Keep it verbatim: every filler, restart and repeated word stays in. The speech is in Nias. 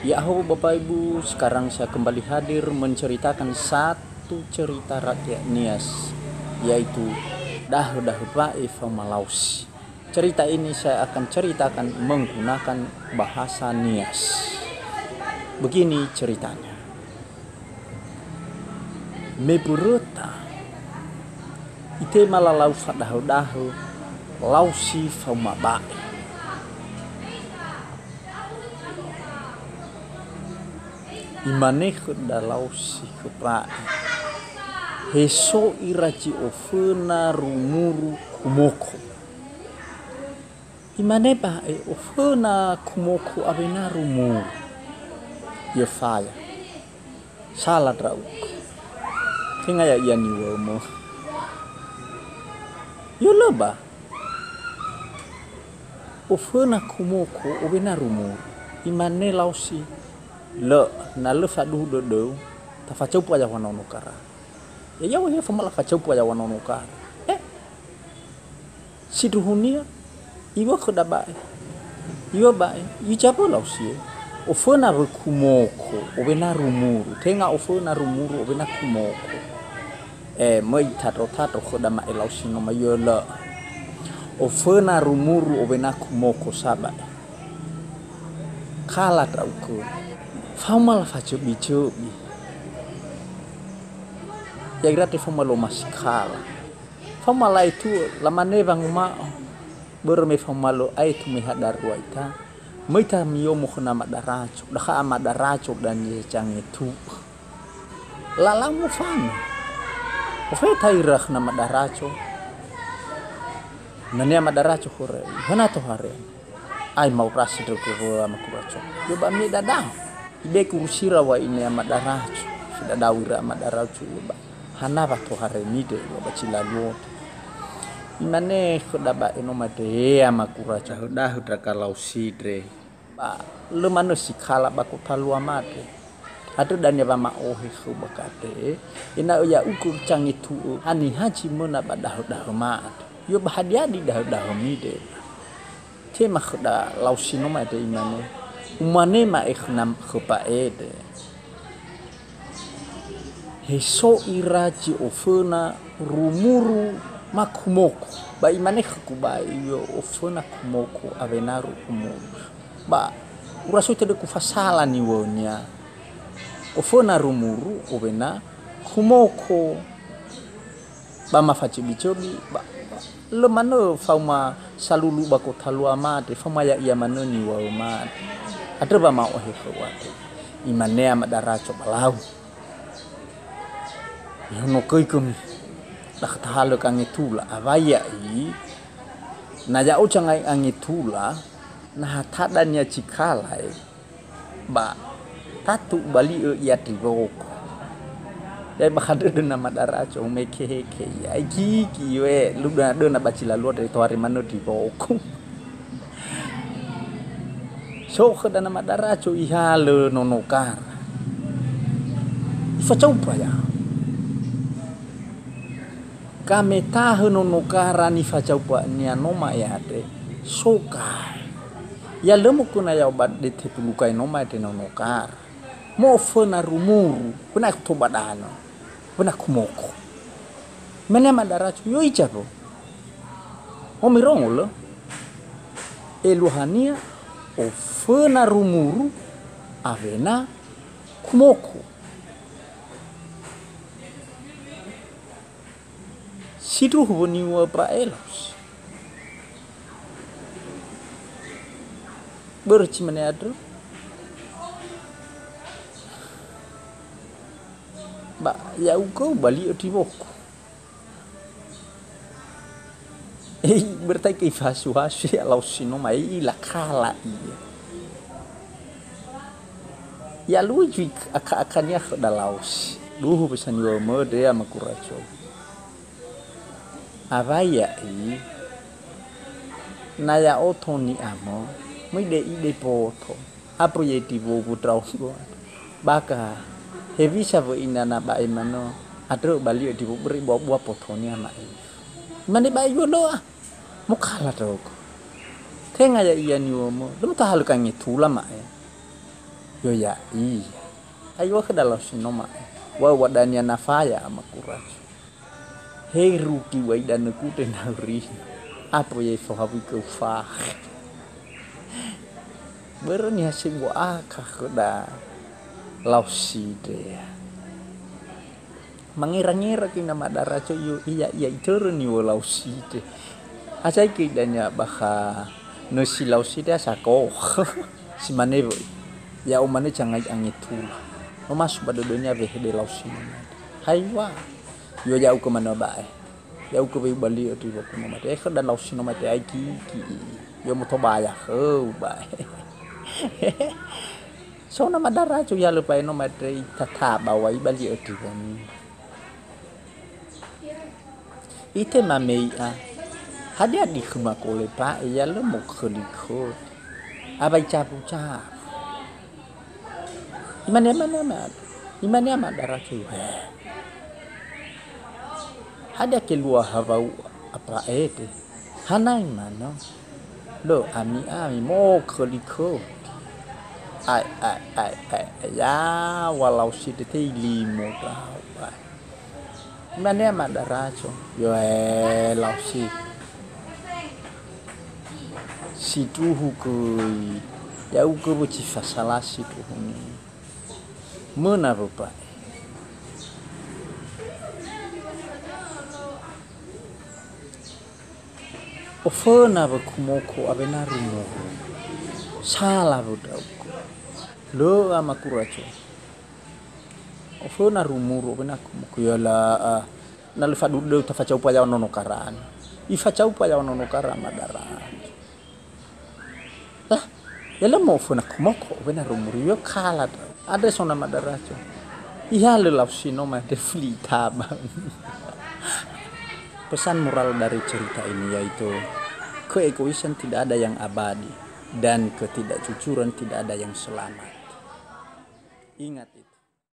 Ya, halo Bapak Ibu, sekarang saya kembali hadir menceritakan satu cerita rakyat Nias, yaitu dahö-dahö ba'e faoma laosi. Cerita ini saya akan ceritakan menggunakan bahasa Nias. Begini ceritanya. Me böröta, itema lalau fadahö-dahö laosi faoma ba'e. Imane khöda laosi khö ba'e, "He so ira zi oföna rumuru kumoko." Imane ba'e, "Oföna kumoko awena rumuru." Yö faya. Sala ndra'ugö. Tenga ya'ia niŵa'ömö. Yö lö ba. "Oföna kumoko owena rumuru." Imane laosi, "Lö, na lö faduhu dödöu, tafacaupua yaŵa nonokara." Ya, ya'o he famala facaupua yaŵa nonokara. Eh, sindruhunia, iŵa'ö khöda ba'e. Iŵa'ö ba'e, ijabö laosie. "Oföna wö kumoko, owena rumuru." Tenga oföna rumuru, owena kumoko. Eh, möi tandro-tandro khöda ma'e laosi no ma yö lö. "Oföna rumuru, owena kumoko sa ba'e." Kala ndra'ugö. Faoma lafacöbi-cöbi. Ya'ira te faoma lö omasi kala. Faoma la'etu'ö, lamane wanguma'ö, börö me faoma lö aetu me ha darua ita, möi ita miyomo khö Nama Daraco, dakha Ama Daraco dania zangetu'ö. Lalau mofanö. Ofeta ira khö Nama Daraco. Imane Ama Daraco khöra, "Hana tohare?" Ai maurasi ndra'ugö wö Ama Kuraco. Yö ba me dadao. Ibe'e gurusira wa ine Ama Daraco. Fedadao ira Ama Daraco yö ba. "Hana wa toharemi nde?" Yö ba zi laluo nde. Imane khöda ba'e no ma nde, "He Ama Kuraco, dahö-dahö ndra galaosi nde." Ba lö manö sikala ba gotalua ma nde. Andrö dania wama'ohe khöu ba gade, ena'ö ya'ugö zangetu'ö haniha zi möna ba dahö-dahö ma andre. Yö ba hadia zi dahö-dahömi nde? Tema khöda laosi no ma nde imane, umane ma'e khö nam-, khö ba'e nde, "He so ira zi oföna rumuru ma kumoko." Ba imane khögu ba'e, "Yö oföna kumoko awena rumuru." Ba urasoi tödögu fasala niŵa'önia. Oföna rumuru owena kumoko. Ba ma facöbi-cöbi, ba, ba lö manö faoma salulu ba gotalua ma andre, faoma ya'ia manö niŵa'ö ma andre. Andrö wama'ohe khöu andre. Imane Ama Daraco ba lau. Ihonogöigömi, dakha tahalö gangetula, awai ya'i, na ya'o zangai angetula, na ha tada nia zi kala, e, ba tatu ubali'ö ia tiwogo. Ya'i ba khandrödrö Nama Daraco, umeke-heke ia, igigi, we, lu döna-döna ba zi laluo andre tohare manö tiwogo. So khöda Nama Daraco ihalö nonokara. Ifacaupa ya. Gametahö nonokara nifacaupania no ma'e andre. So gae. Ya lö mogöna ya'o ba dete tulugai no ma'e andre nonokara. Moföna rumuru, föna toba danö. Föna kumoko. Imane Ama Daraco, "Yö iza wö." Ho mirongo lö? Eluahania, oföna rumuru awena kumoko. Sindruhu wö niŵa'ö ba'e laosi. Börö zi mane andrö. Ba ya'ugö ubali'ö tiwogo. Ei, berarti ke ifasu-hasu ya laosi no ma, ei, lakala ia. Ya luju aka-akania khöda laosi. Duhu pesan yua mödö ya Ama Kuraco. Awai ya'i, na ya'o tou ni'amö, möi de'i de boto. Apo ye tiwowu ndra'ugö. Baka, hewisa wö ina na ba'e manö, andrö bali'ö tiwowu börö ibua-bua botonia ma'e. Imane ba'e yua lö'a, mokala ndra'ugö. Tenga ya'ia niŵa'ömö, lö motahalö gangetula ma'e. Yo ya'i. Ayo khöda laosi no ma'e. Wa wadania nafaya ama kuracu. Heru ki wai danö kute nauri. Apo ye fohawi keufa. Börö niha sembua akha khöda laosi dea. Mangera-ngera ki na madara co iyo iya iya itörö niwö laosi de. Asai ki dania bakha nösi laosi de asako. Si mane wöi. Ya umane cangai angetula. No masu ba dödönia wehede laosi no mate. Haiwa. Yo ya'u ke mane ba'e. Ya'u ke weu bali'ö tu iwaku no mate. Eh, khöda laosi no mate ai ki ki. Yo mutobaya khöu ba'e. So na madara co yalö paeno mate itataba wa ibali'ö tiwömi. Itema mei'a, hadia di khöma kole pa'e yalö mokhöli khöu. Abai cabu-cabu. Imane, imane ama, imane ama dara co, he. Hadia kelua hawau apa'e de. Hanai mano. Lo ami ami mo khöli khöu. Ai, ai, ai, ai, ai, ya, wa laosi de tei limo dau, ai. Imane ama dara co. Yo, eh, laosi. Sindruhu göi. Ya'u göi wö zi fasala sindruhuni. Möna wöba'e. Oföna wö kumoko awena rumuru. Sala wö ndra'ugö. Lö ama kuraco. Oföna rumuru awena kumoko. Yala, a, na lö fadudö tafacaupa yaŵa nono kara. Ifacaupa yaŵa nono kara madara. Lah, ya lö moföna kumoko, wena rumuri yo kala. Andre so na madara co. Ihalö laosi no mate fli taba. Pesan moral dari cerita ini yaitu keegoisan tidak ada yang abadi dan ketidakjujuran tidak ada yang selamat. Ingat itu.